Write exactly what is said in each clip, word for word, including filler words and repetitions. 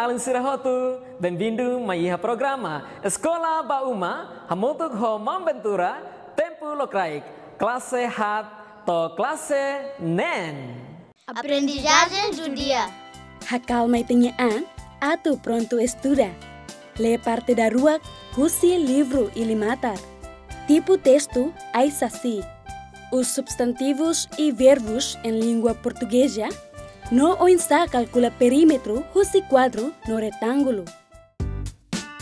Alin sira hotu, bem-vindo mai iha programa Eskola ba Uma, hamutuk ho Maun Ventura, tempu lokraik, klase haat to'o klase neen. Aprendizagem do dia. Hakalma ita-nia an atu prontu estuda. Lee parte daruak husi livru Ilimatar. Tipu testu ai-sasi'ik. Uza substantivus i verbus en língua portugeza. No oinsá kalkula perímetru husi kuadru no retángulu.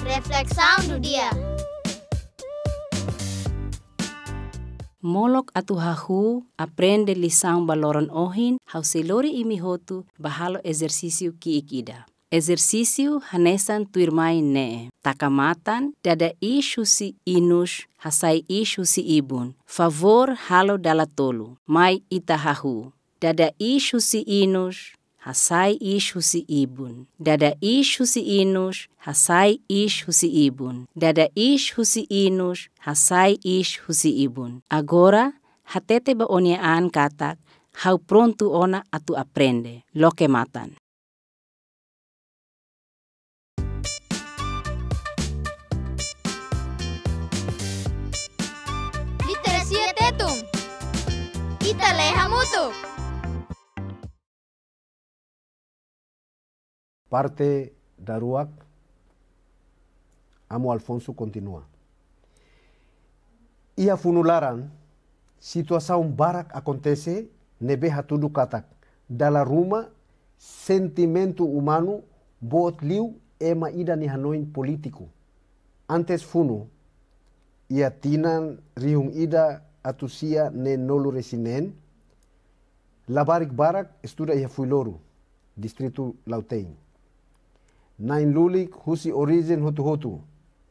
Reflexão do dia. Molok atu hahú aprende lisaun ba loron ohin, ha'u sei lori imi hotu ba halo ezersísiu ki'ik ida. Ezersísiu hanesan tuirmai ne'e: taka matan, dada iis husi inus, hasai iis husi ibun. Favór halo dala tolu. Mai ita hahú. Dada iis husi inus, hasai iis husi ibun. Dada iis husi inus, hasai iis husi ibun. Dada iis husi inus, hasai iis husi ibun. Agora, hatete ba ó-nia an katak ha'u prontu ona atu aprende. Loke matan. Literasia Tetun. Ita lee hamutuk. Parte daruak, Amu Alfonso kontinua. Iha funu laran, situasaun barak akontese ne'ebé hatudu katak dala ruma sentimentu umanu boot liu ema ida nia hanoin polítiku. Antes funu, iha tinan rihun ida atus sia neen-nulu resin neen, labarik barak estuda iha Fuiloro, distritu Lautein. Na'in lulik husi orijen hotu-hotu,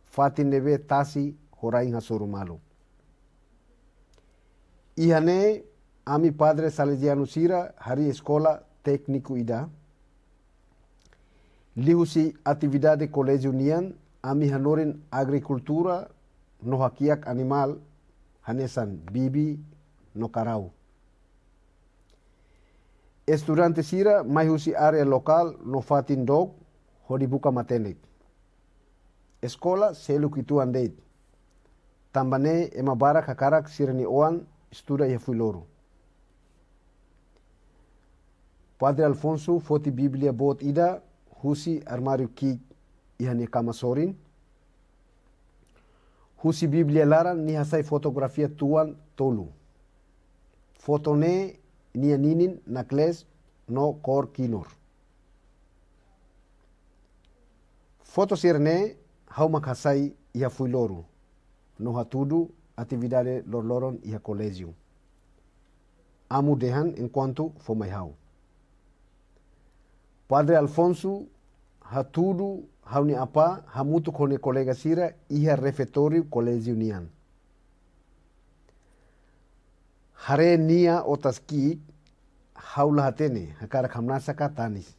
fatin ne'ebé tasi ho rain hasoru malu. Iha ne'e, ami padre Salesianu sira harii eskola tékniku ida. Liuhusi atividade koléjiu nian, ami hanorin agrikultura no hakiak animál, hanesan bibi no karau. Estudante sira mai husi área lokál no fatin dook hodi buka matenek. Eskola seluk uitoan de'it. Tanba ne'e ema barak hakarak sira-nia oan estuda iha Fuiloro. Padre Alfonso foti Bíblia boot ida husi armáriu ki'ik iha nia kama sorin. Husi Bíblia laran nia hasai fotografia tuan tolu. Foto ne'e nia ninin naklees no kór kinur. Foto sira-ne'e ha'u mak hasai iha Fuiloro, no hatudu atividade loroloron iha koléjiu. Amu dehan enkuantu fó mai ha'u. Padre Alfonso hatudu ha'u-nia apá hamutuk ho nia kolega sira iha refeitóriu koléjiu nian. Haree nia otas ki'ik, ha'u la hatene, hakarak hamnasa ka tanis.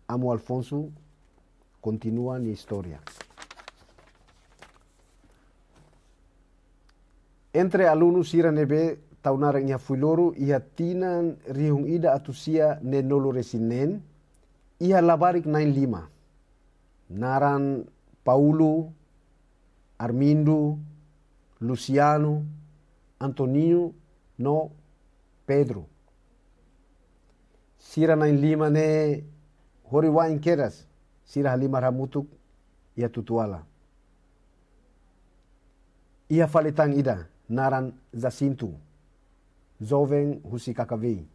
Amu Alfonso kontinua nia istória. Entre alunu sira ne'ebé tau naran iha Fuiloro iha tinan rihun ida atus sia neen-nulu resin neen, iha labarik na'in lima. Naran Paulo, Armindo, Luciano, Antonino no Pedro. Sira na'in lima ne'e horiwain kedas, sira halimar hamutuk iha Tutuala. Iha fali tan ida, naran Jacinto, joven husi Kakavei.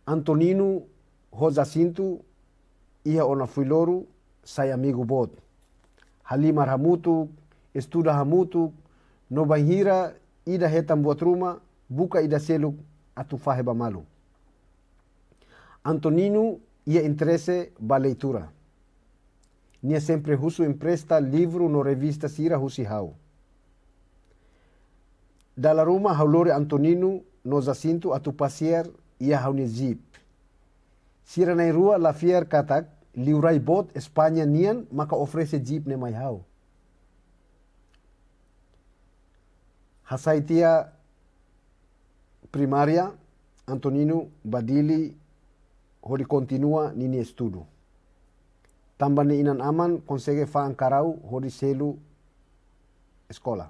Antonino ho Jacinto iha ona Fuiloro sai amigu boot. Halimar hamutuk, estuda hamutuk, no bainhira ida hetan buat ruma, buka ida seluk atu fahe ba malu. Antonino iha interese ba leitura. Nia sempre husu empresta livru no revista sira husi ha'u. Dala ruma ha'u lori Antonino no Jacinto atu pasiar iha ha'u-nia jeep. Sira na'in-rua la fiar katak liurai boot España nian maka oferese jeep ne'e mai ha'u. Hasai tiha primária, Antonino bá Dili hodi kontinua ninia estudu. Tanba nia inan-aman konsege fa'an karau hodi selu eskola.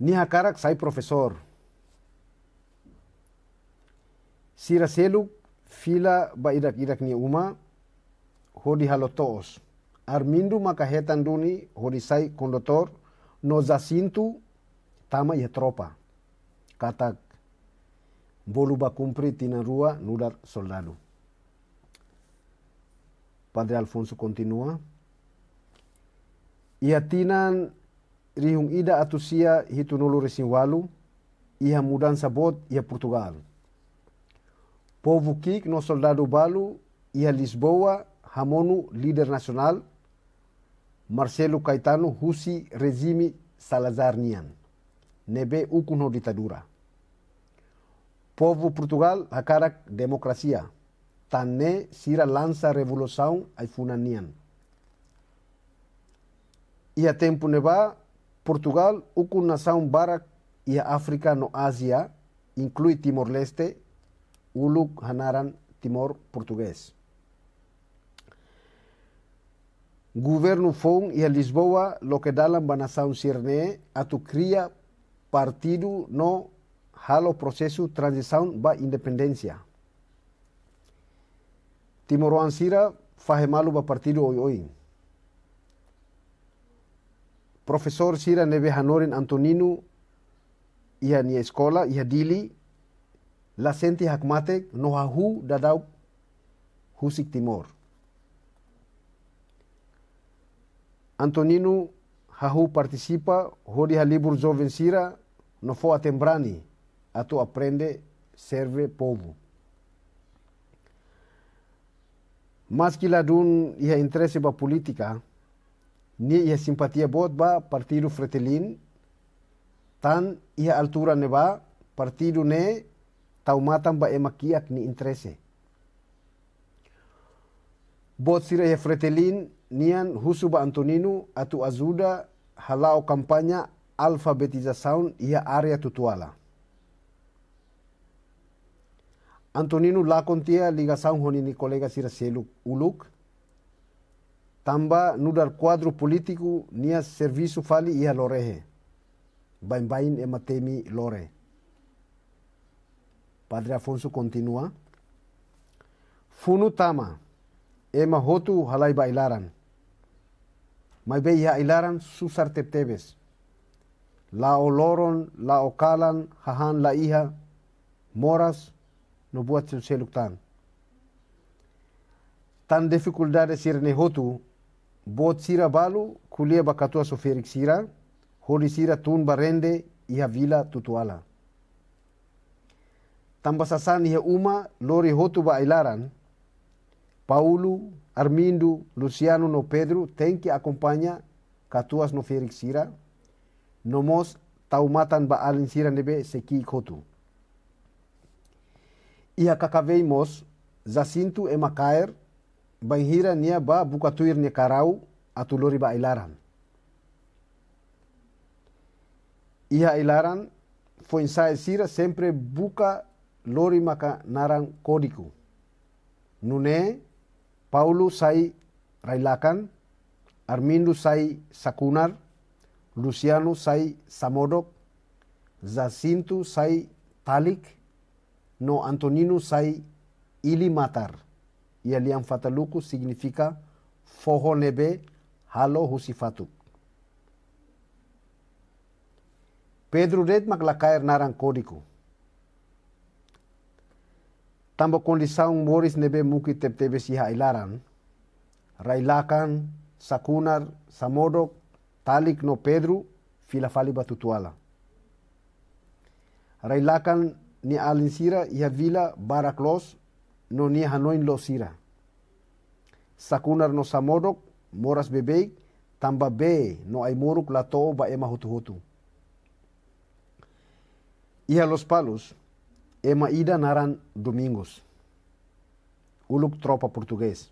Nia hakarak sai profesór. Sira seluk fila ba ida-idak nia uma hodi halo to'os. Armindo maka hetan duni hodi sai kondutór no Jacinto tama iha tropa. Katak bolu ba kumpre tinan rua nu'udar soldadu. Padre Alfonso kontinua. Iha tinan rihun ida atus sia hitunulu resin walu, iha mudansa boot iha Portugal. Povu ki'ik no soldadu balu iha Lisboa hamonu líder nasionál, Marcelo Caetano, husi rejime Salazar nian, ne'ebé ukun ho ditadura. Povu Portugal hakarak demokrasia, tan ne'e sira lansa revolusaun ai-funan nian. Iha tempu ne'ebá, Portugal ukun nasaun barak iha Áfrika no Ázia, inklui Timor-Leste, uluk hanaran Timor Portugés. Governu foun iha Lisboa loke dalan ba nasaun sira-ne'e atu kria partidu no halo prosesu tranzisaun ba independénsia. Timoroan sira fahe malu ba partidu oioin. Profesór sira ne'ebé hanorin Antonino iha nia eskola iha Dili, la sente hakmatek no hahú daudaun husik Timor. Antonino hahú partisipa hodi halibur joven sira no fó aten-brani atu aprende serve povu. Maski ladún iha interese ba polítika, nia iha simpatia boot ba partidu Fretilin, tan iha altura ne'ebá partidu ne'e tau matan ba ema kiak nia interese. Boot sira iha Fretilin nian husu ba Antonino atu ajuda hala'o kampaña alfabetizasaun iha área Tutuala. Antonino lakon tiha ligasaun ho ninia kolega sira seluk uluk, tanba nu'udar kuadru polítiku nia servisu fali iha Lorehe, baibain ema temi Lore. Padre Afonso kontinua. Funu tama, ema hotu halai ba ai-laran. Maibé iha ai-laran susar tebetebes. La'o loron, la'o kalan, hahán la iha, moras, no buat seluk-seluk tan. Tan difikuldade sira-ne'e hotu, boot sira balu ko'alia ba katuas no ferik sira, hodi sira tun ba rende iha vila Tutuala. Tanba sasán iha uma lori hotu ba ai-laran, Paulo, Armindo, Luciano no Pedro tenke akompaña katuas no ferik sira, no mós tau matan ba alin sira ne'ebé sei ki'ik hotu. Iha Kakavei mós, Jacinto ema kaer, bainhira nia bá buka tuir nia karau atu lori ba ai-laran. Iha ai-laran, foin-sa'e sira sempre buka lori maka naran kódigu. Nune'e, Paulo sai Railakan, Armindo sai Sakunar, Luciano sai Samodok, Jacinto sai Talik, no Antonino sai Ili Matar. Iha lian Fataluku signifika foho ne'ebé halo husi fatuk. Pedro de'it mak la kaer naran kódigu. Tanba kondisaun moris ne'ebé mukit tebetebes iha ai-laran, Railakan, Sakunar, Samodok, Talik no Pedro fila fali ba Tutuala. Railakan nia alin sira iha vila barak loos no nia hanoin loos sira. Sakunar no Samodok moras beibeik tanba bee no ai-moruk la to'o ba ema hotu-hotu. Iha Lospalos, ema ida naran Domingos, uluk tropa portugés,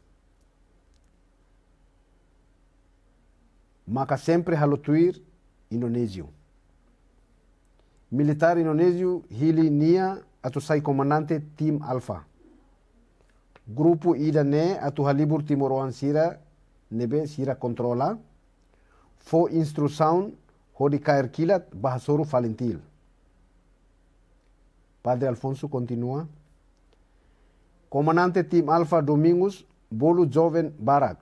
maka sempre halo tuir Indonéziu. Militár Indonéziu hili nia atu sai komandante tim Alfa. Grupu ida ne'e atu halibur timoroan sira ne'ebé sira kontrola, fó instrusaun hodi kaer kilat ba hasoru FALINTIL. Padre Afonso kontinua: Komandante tim Alfa Domingos bolu joven barak,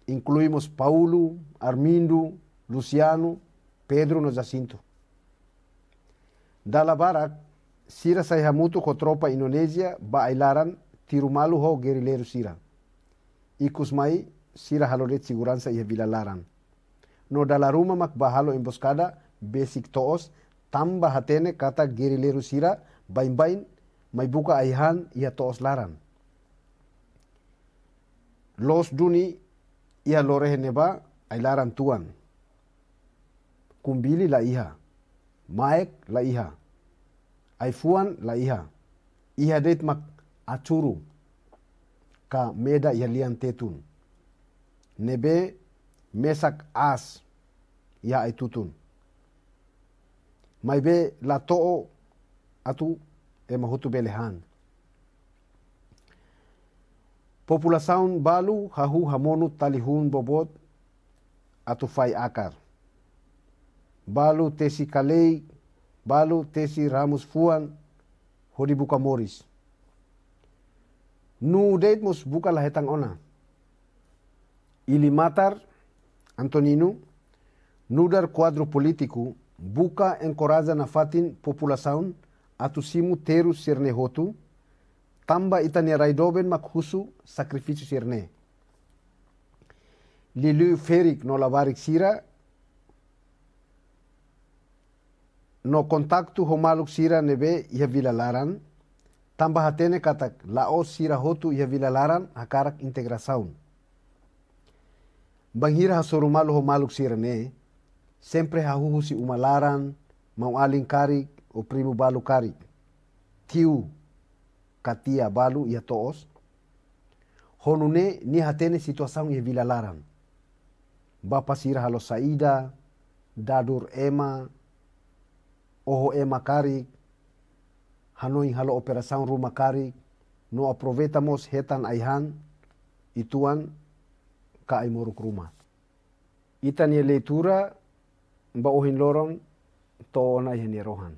inklui mós Paulo, Armindo, Luciano, Pedro no Jacinto. Dala barak, sira sai hamutuk ho tropa Indonézia ba ai-laran tiru malu ho gerrilleiru sira. Ikusmai, sira halo de'it seguransa iha vila laran. No dala ruma mak bá halo emboskada besik to'os, tanba hatene katak gerrilleiru sira baibain mai buka ai-han iha to'os laran. Loos duni iha lorehen ne'ebá ai-laran tuan. Kumbili la iha, maek la iha, ai-fuan la iha. Iha de'it mak achuru ka meda iha lian tetun, ne'ebé mesak aas iha ai-tutun. Maibé la to'o atu ema hotu bele han. Populasaun balu hahú hamonu tali-hun boboot atu fai akar. Balu tesi kaleik, balu tesi ramus fuan hodi buka moris. Nuu de'it mós buka la hetan ona. Ilimatar Antonino, nu'udar kuadru polítiku, buka enkoraja nafatin populasaun atu simu terus sira-ne'e hotu, tanba ita-nia rai doben mak husu sakrifísiu sira-ne'e. Liuliu ferik no labarik sira, no kontaktu ho maluk sira ne'ebé iha vila laran, tanba hatene katak la'ós sira hotu iha vila laran hakarak integrasaun. Bainhira hasoru malu ho maluk sira-ne'e, sempre hahú husi uma laran, maun-alin karik, ou primu balu karik, tiu ka tia balu iha to'os, ho nune'e nia hatene situasaun iha vila laran. Bapa sira halo saida, dadur ema, oho ema karik, hanoin halo operasaun ruma karik, no aproveita mós hetan ai-han, uitoan ka ai-moruk ruma. Ita-nia leitura ba ohin loron to'o ona iha nia rohan.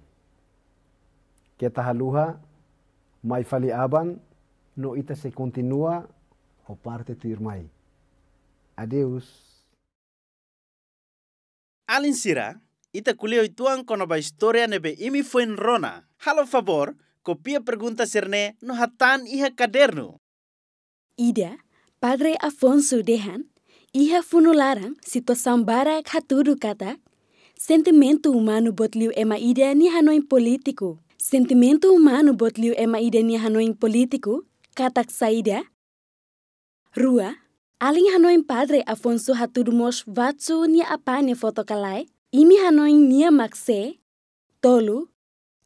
Keta haluha, mai fali aban, no ita sei kontinua ho parte tuirmai. Adeus. Alin sira, ita ko'alia uitoan kona-ba istória ne'ebé imi foin rona. Halo favór, kopia pergunta sira-ne'e no hatán iha kadernu. Ida, Padre Afonso dehan, iha funu laran situasaun barak hatudu katak sentimentu umanu boot liu ema ida nia hanoin polítiku. Sentimentu umanu boot liu ema ida nia hanoin polítiku, katak saida? Rua, alin hanoin Padre Afonso hatudu mós Vatsu nia apá nia foto ka lae, imi hanoin nia mak sé? Tolu,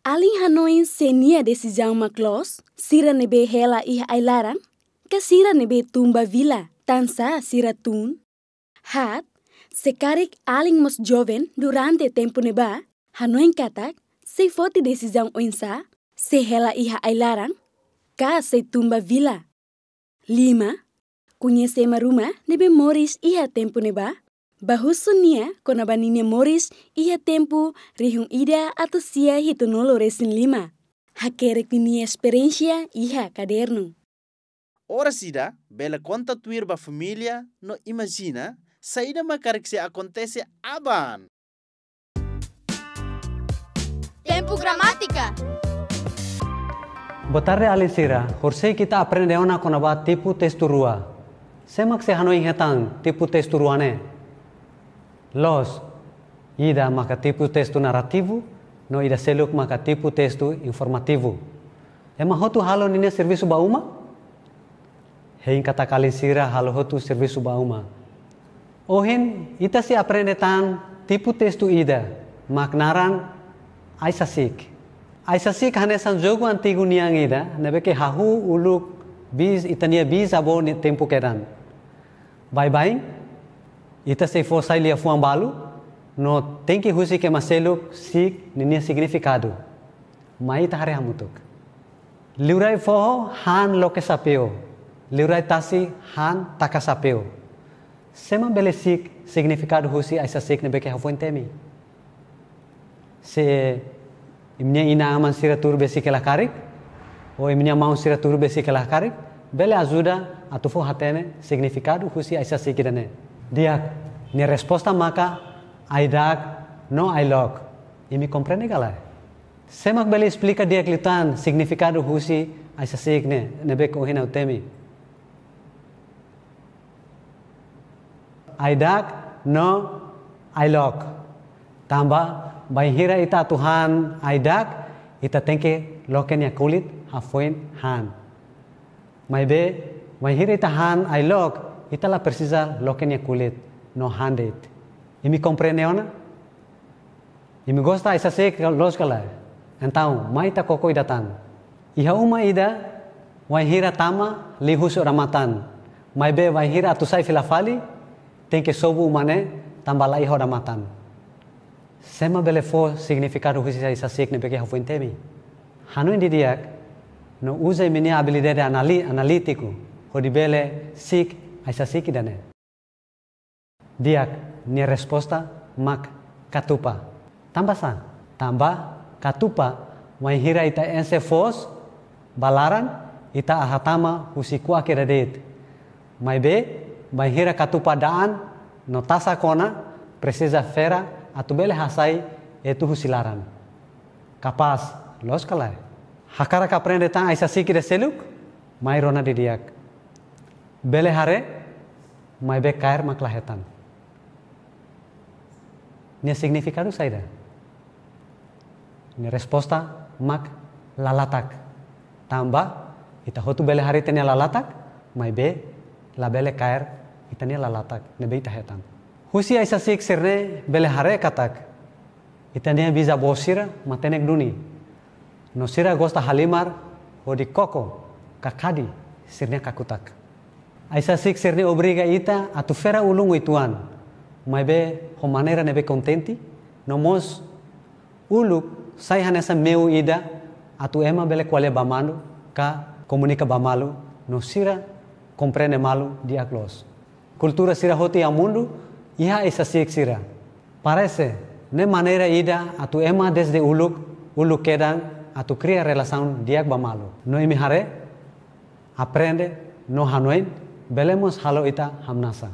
alin hanoin sé nia desizaun mak loos, sira ne'ebé hela iha ai-laran, ka sira ne'ebé tun ba vila, tansá sira tun? Haat, se karik alin mós joven durante tempu ne'ebá, hanoin katak sei foti desizaun oinsá, sei hela iha ai-laran, ka sei tun ba vila? Lima, koñese ema ruma ne'ebé moris iha tempu ne'ebá, bá husu nia kona-ba ninia moris iha tempu rihun ida atus sia hitunulu resin lima. Hakerek ninia esperiénsia iha kadernu. Oras ida, bele konta tuir ba família no imajina saida mak karik sei akontese aban. Tempu gramátika. Boa tarde, alin sira. Horisehik ita aprende ona kona-ba tipu testu rua. Sé mak sei hanoin hetan tipu testu rua ne'e? Loos, ida maka tipu testu narrativu, no ida seluk maka tipu testu informativu. Ema hotu halo ninia servisu ba uma? Hein katak alin sira halo hotu servisu ba uma. Ohin, ita sei aprende tan tipu testu ida, mak naran ai-sasi'ik. Ai-sasi'ik hanesan jogu antigu nian ida, ne'ebé ke hahú uluk bis, ita-nia bis-avó nia tempu kedan. Baibain, ita sei fó sai liafuan balu, no tenke husik ema seluk si'ik ninia signifikadu. Mai ita haree hamutuk. Liurai foho han loke xapeu. Liurai tasi han taka xapeu. Sé mak bele siik signifikadu husi ai-sasi'ik ne'ebé ke ha'u foin temi? Se imi-nia inan-aman sira tuur besik hela karik, ou imi-nia maun sira tuur besik hela karik, bele ajuda atu fó hatene signifikadu husi ai-sasi'ik ida-ne'e. Di'ak, nia resposta maka ai-dak no ai-look. Imi komprende ka lae? Sé mak bele esplika di'ak liután signifikadu husi ai-sasi'ik ne'e, ne'ebé ke ohin ha'u temi? Ai-dak no ai-look. Tanba, bainhira ita atu han ai-dak, ita tenke loke nia kulit hafoin han. Maibé, bainhira ita han ai-look, ita la presiza loke nia kulit no han de'it. Imi komprende ona? Imi gosta ai-sasi'ik loos ka lae? Entaun, mai ita koko ida tan. Iha uma ida, bainhira tama, liu husi odamatan. Maibé bainhira atu sai fila fali, tenke sobu uma ne'e, tanba la iha odamatan. Sé mak bele fó signifikadu husi ai-sasi'ik ne'ebé ke ha'u foin temi? Hanoin didi'ak, no uza imi-nia abilidade anali-, analítiku, hodi bele siik ai-sasi'ik ida-ne'e. Di'ak, nia resposta mak katupa. Tanba sá? Tanba katupa, bainhira ita enxe foos ba laran, ita hatama husi kuak ida de'it. Maibé, bainhira katupa da'an no tasak ona, presiza fera atu bele hasai etu husi laran. Kapás, loos ka lae? Hakarak aprende tan ai-sasi'ik ida seluk? Mai rona didi'ak. Bele haree, maibé kaer mak la hetan. Nia signifikadu saida? Nia resposta mak lalatak. Tanba, ita hotu bele haree ita-nia lalatak, maibé labele kaer ita-nia lalatak ne'ebé ita hetan. Husi ai-sasi'ik sira-ne'e bele haree katak ita-nia bizavó sira matenek duni. No sira gosta halimar hodi koko ka kadi sira-nia kakutak. Ai-sasi'ik sira-ne'e obriga ita atu fera ulun uitoan, maibé ho maneira ne'ebé kontente, no mós uluk sai hanesan meiu ida atu ema bele ko'alia ba malu ka komunika ba malu, no sira komprende malu di'ak loos. Kultura sira hotu iha mundu iha ai-sasi'ik sira. Parese ne'e maneira ida atu ema dezde uluk, uluk kedan atu kria relasaun di'ak ba malu. No imi haree, aprende no hanoin bele mós halo ita hamnasa.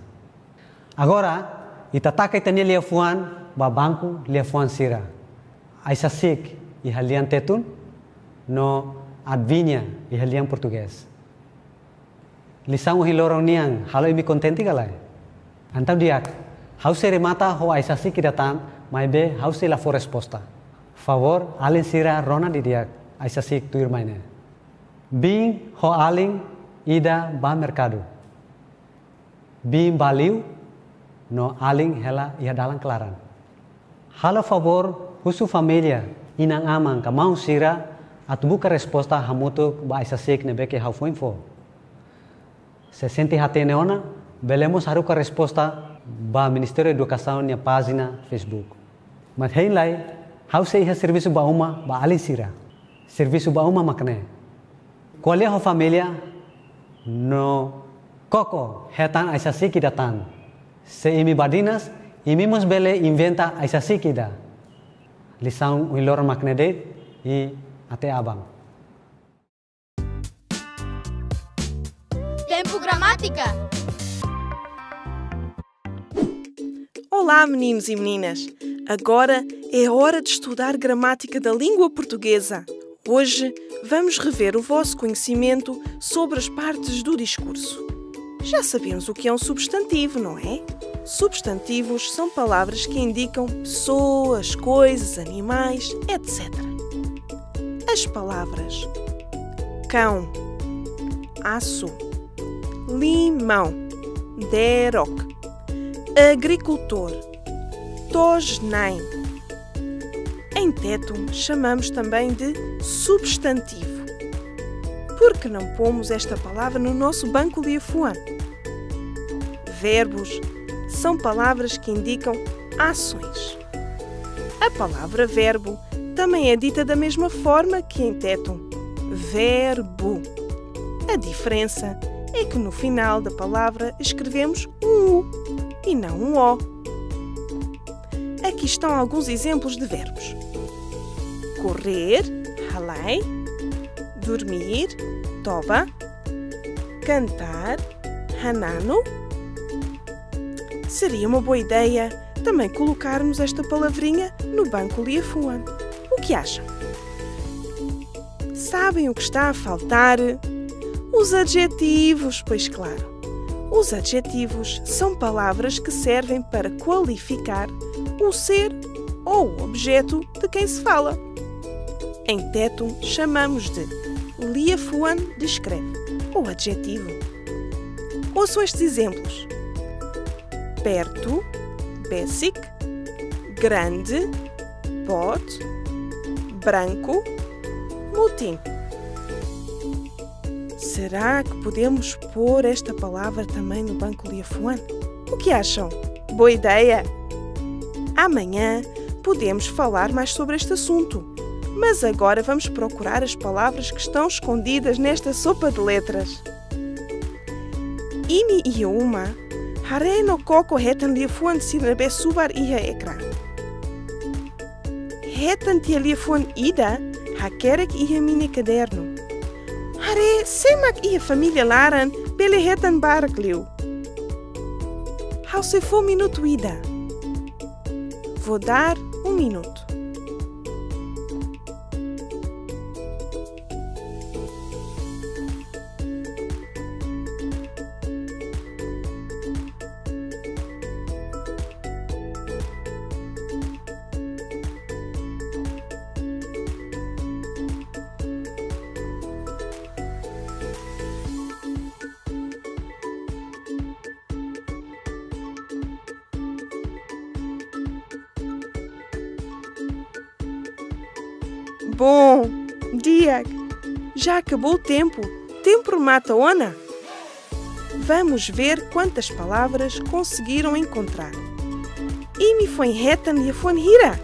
Agora, ita taka ita-nia liafuan ba banku liafuan sira. Ai-sasi'ik iha lian Tetun no adivinha iha lian Portugés. Lisaun ohin loron nian halo imi kontente ka lae? Entaun di'ak, ha'u sei remata ho ai-sasi'ik ida tan, maibé ha'u sei la fó resposta. Favór, alin sira rona didi'ak ai-sasi'ik tuirmai ne'e. Biin ho alin ida ba merkadu. Biin bá liu no alin hela iha dalan klaran. Halo favór husu família, inan-aman ka maun sira atu buka resposta hamutuk ba ai-sasi'ik ne'ebé ke ha'u foin fó. Se sente hatene ona, bele mós haruka resposta ba Ministériu Edukasaun nia pájina Facebook. Mas hein lai, ha'u sei iha servisu ba uma ba alin sira. Servisu ba uma mak ne'e: ko'alia ho família no koko hetan ai-sasi'ik ida tan. Se imi badinas, imi mós bele inventa ai-sasi'ik ida. Lisaun ohin loron mak ne'e de'it, i até aban. Tempu Gramátika. Olá, meninos e meninas! Agora é hora de estudar gramática da língua portuguesa. Hoje vamos rever o vosso conhecimento sobre as partes do discurso. Já sabemos o que é um substantivo, não é? Substantivos são palavras que indicam pessoas, coisas, animais, etcétera. As palavras cão, aço, limão, derok, agricultor, toos na'in. Em Tetun chamamos também de substantivo. Por que não pomos esta palavra no nosso banco liafuan? Verbos são palavras que indicam ações. A palavra verbo também é dita da mesma forma que em Tetun. verbo. A diferença é que no final da palavra escrevemos um U e não um O. Aqui estão alguns exemplos de verbos: correr, halai, dormir, toba, cantar, hananu. Seria uma boa ideia também colocarmos esta palavrinha no banco liafuan. O que acham? Sabem o que está a faltar? Os adjetivos, pois claro. Os adjetivos são palavras que servem para qualificar o ser ou o objeto de quem se fala. Em tétum, chamamos de liafuan deskreve o adjetivo. Ouçam estes exemplos: perto, besik, grande, boot, branco, mutin. Será que podemos pôr esta palavra também no banco liafuan? O que acham? Boa ideia? Amanhã podemos falar mais sobre este assunto, mas agora vamos procurar as palavras que estão escondidas nesta sopa de letras. Imi iha uma haree no koko hetan liafuan sira ne'ebé subar iha ekrán. Hetan tiha liafuan ida hakerek iha imi-nia kadernu. Haree sé mak iha família laran bele hetan barak liu. Ha'u sei fó minutu ida. Vou dar um minuto. Bom, di'ak, já acabou o tempo. Tempu remata ona. Vamos ver quantas palavras conseguiram encontrar. Imi foin hetan liafuan hira?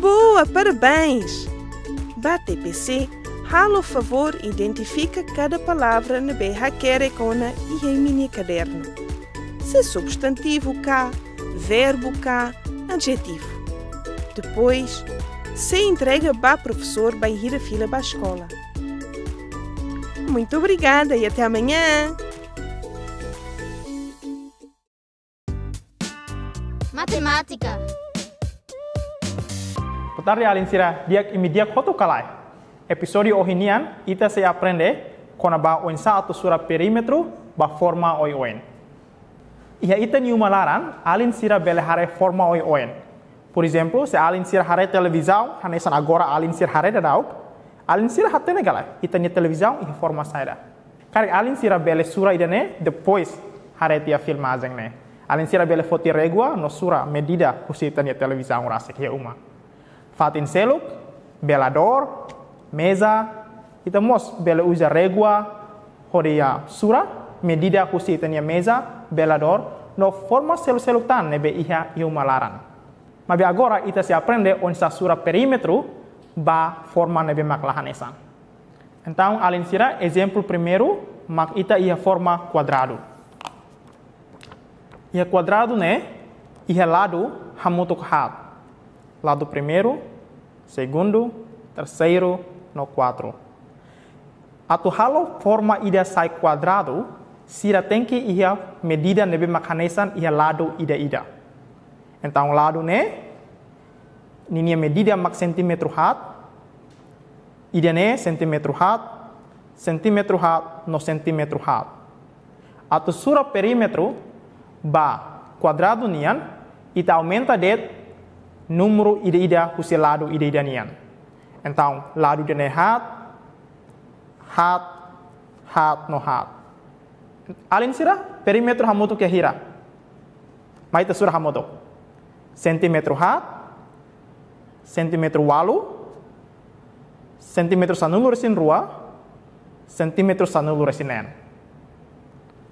Boa, parabéns! Ba T P C, halo favór identifika kada palavra ne'ebé hakerek ona iha imi-nia kadernu. Se substantivu ka, verbu ka, adjetivu. Depois, sei entrega ba profesór bainhira fila ba eskola. Muito obrigada e até amanhã! Matemátika. Boa tarde, alin sira, di'ak imi di'ak hotu ka lae? Epizódiu ohin nian, ita sei aprende kona-ba oinsá atu sura perímetru ba forma oioin. Iha ita-nia uma laran, alin sira bele haree forma oioin. Porezemplu, se alin sira haree televizaun, hanesan agora alin sira haree daudaun, alin sira hatene ka lae, ita-nia televizaun iha forma saida. Karik alin sira bele sura ida-ne'e, depois haree tiha filmajen ne'e. Alin sira bele foti régua no sura medida husi ita-nia televizaun rasik iha uma. Fatin seluk, veladór, meza, ita mós bele uza régua hodi sura medida husi ita-nia meza, veladór, no forma seluk-seluk tan ne'ebé iha iha uma laran. Maibé agora ita sei aprende oinsá sura perímetru ba forma ne'ebé mak la hanesan. Entaun, alin sira, ezemplu primeiru mak ita iha forma kuadradu. Iha kuadradu ne'e, iha ladu hamutuk haat. Ladu primeiru, segundu, terseiru, no kuatru. Atu halo forma ida sai kuadradu, sira tenke iha medida ne'ebé mak hanesan iha ladu ida-ida. Entaun ladu ne'e, ninia medida mak sentímetru haat, ida-ne'e sentímetru haat, sentímetru haat, no sentímetru haat. Atu sura perímetru ba kuadradu nian, ita aumenta de'it númeru ida-ida husi ladu ida-ida nian. Entaun, ladu ida-ne'e haat, haat, haat no haat. Alin sira, perímetru hamutuk iha hira? Mai ita sura hamutuk. Sentímetru haat, sentímetru ualu, sentímetru sanulu-resin-rua, sentímetru sanulu-resin-neen.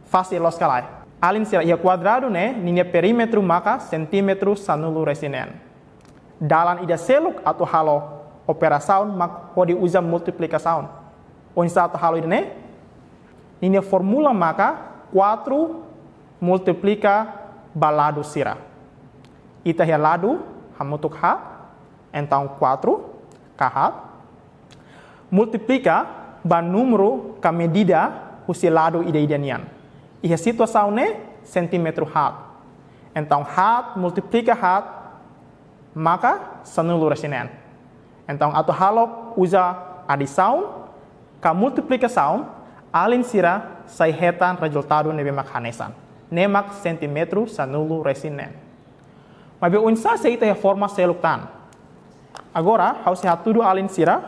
Fasil loos ka lae? Alin sira, iha kuadradu ne'e, ninia perímetru maka sentímetru sanulu-resin-neen. Dalan ida seluk atu halo operasaun mak hodi uza multiplikasaun. Oinsá atu halo ida-ne'e? Ninia fórmula maka kuatru multiplika ba ladu sira. Ita iha ladu hamutuk haat, entaun kuatru ka haat. Multiplika ba númeru ka medida husi ladu ida-ida nian. Iha situasaun ne'e, sentímetru haat. Entaun haat multiplika haat maka sanulu-resin-neen. Entaun atu halo uza adisaun ka multiplikasaun, alin sira sei hetan rezultadu ne'ebé mak hanesan. Ne'e mak sentímetru sanulu-resin-neen. Maibé oinsá se ita iha forma seluk tan? Agora, ha'u sei hatudu alin sira,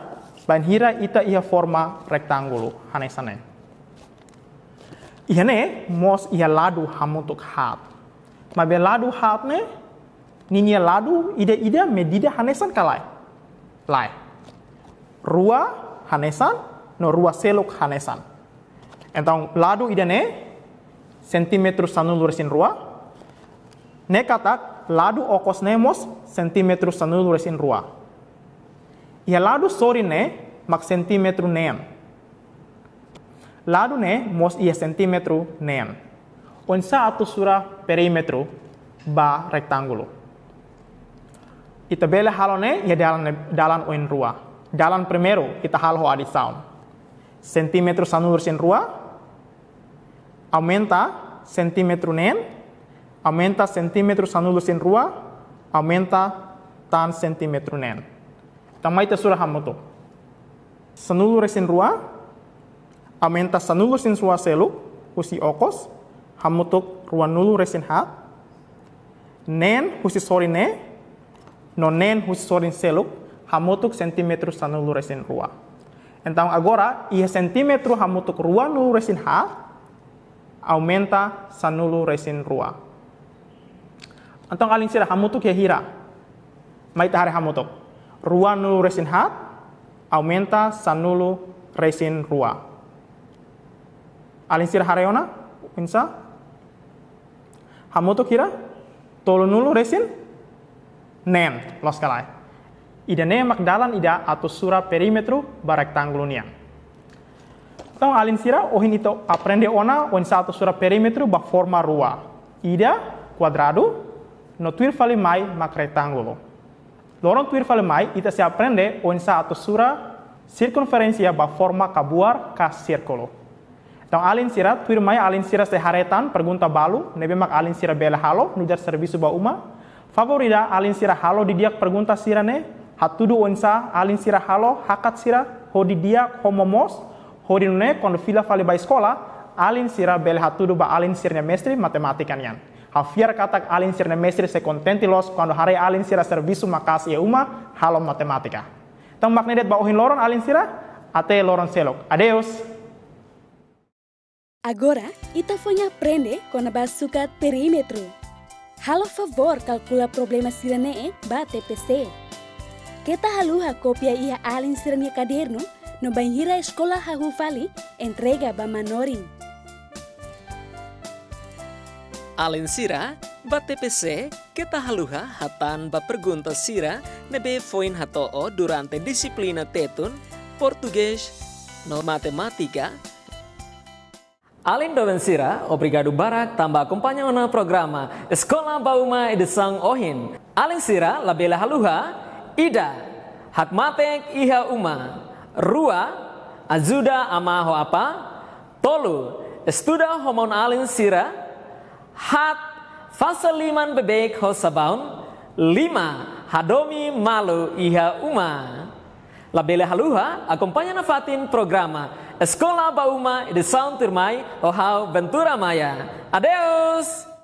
bainhira ita iha forma retángulu, hanesan ne'e. Iha ne'e mós iha ladu hamutuk haat. Maibé ladu haat ne'e, ninia ladu ida-ida medida hanesan ka lae? Lae. Rua hanesan, no rua seluk hanesan. Entaun, ladu ida-ne'e, sentímetru sanulu-resin-rua. Ne'e katak, ladu okos ne'e mós, sentímetru sanulu-resin-rua. Iha ladu sorin ne'e, mak sentímetru neen. Ladu ne'e mós iha sentímetru neen. Oinsá atu sura perímetru ba retángulu? Ita bele halo ne'e iha dalan, dalan oin-rua. Dalan primeiru, ita halo ho adisaun. Sentímetru sanulu-resin-rua, aumenta sentímetru neen, aumenta sentímetru sanulu-resin-rua, aumenta tan sentímetru neen. Entaun mai ita sura hamutuk. Sanulu-resin-rua, aumenta sanulu-resin-rua seluk, husi okos, hamutuk ruanulu-resin-haat. Neen husi sorin ne'e, no neen husi sorin seluk, hamutuk sentímetru sanulu-resin-rua. Entaun agora, iha sentímetru hamutuk ruanulu-resin-haat, aumenta sanulu-resin-rua. Entaun alin sira, hamutuk iha hira? Mai ita haree hamutuk. Ruanulu-resin-haat, aumenta sanulu-resin-rua. Alin sira haree ona, oinsá? Hamutuk hira? Tolunulu-resin-neen, loos ka lae? Ida-ne'e mak dalan ida atu sura perímetru ba retángulu nian. Entaun alin sira, ohin ita aprende ona oinsá atu sura perímetru ba forma rua. Ida kuadradu, no tuir fali mai mak retángulu. Loron tuir fali mai, ita sei aprende oinsá atu sura sirkunferénsia ba forma kabuar ka sírkulu. Entaun alin sira, tuir mai alin sira sei haree tan pergunta balu ne'ebé mak alin sira bele halo nu'udar servisu ba uma. Favór ida alin sira halo didi'ak pergunta sira-ne'e, hatudu oinsá alin sira halo hakat sira ho didi'ak ho momoos, hodi nune'e kuandu fila fali ba eskola, alin sira bele hatudu ba alin sira-nia mestre matemátika nian. Ha'u fiar katak alin sira-nia mestre sei kontente loos kuandu haree alin sira servisu maka'as iha uma halo matemátika. Entaun mak ne'e de'it ba ohin loron alin sira, até loron seluk. Adeus. Agora, ita foin aprende kona-ba sukat perímetru. Halo favór kalkula problema sira-ne'e ba T P C. Keta haluha kopia iha alin sira-nia kadernu, no bainhira eskola hahú fali, entrega ba manorin. Alin sira, ba T P C, keta haluha hatán ba pergunta sira ne'ebé foin hato'o durante dixiplina Tetun, Portugés, no Matemátika. Alin doben sira, obrigadu barak tanba akompaña ona programa Eskola ba Uma edisaun ohin. Alin sira labele haluha: ida, hakmatek iha uma. Rua, ajuda amá ho apá. Tolu, estuda ho maun-alin sira. Haat, fase liman beibeik ho sabaun. Lima, hadomi malu iha uma. Labele haluha, akompaña nafatin programa Eskola ba Uma edisaun tuirmai ho ha'u Ventura Maia. Adeus!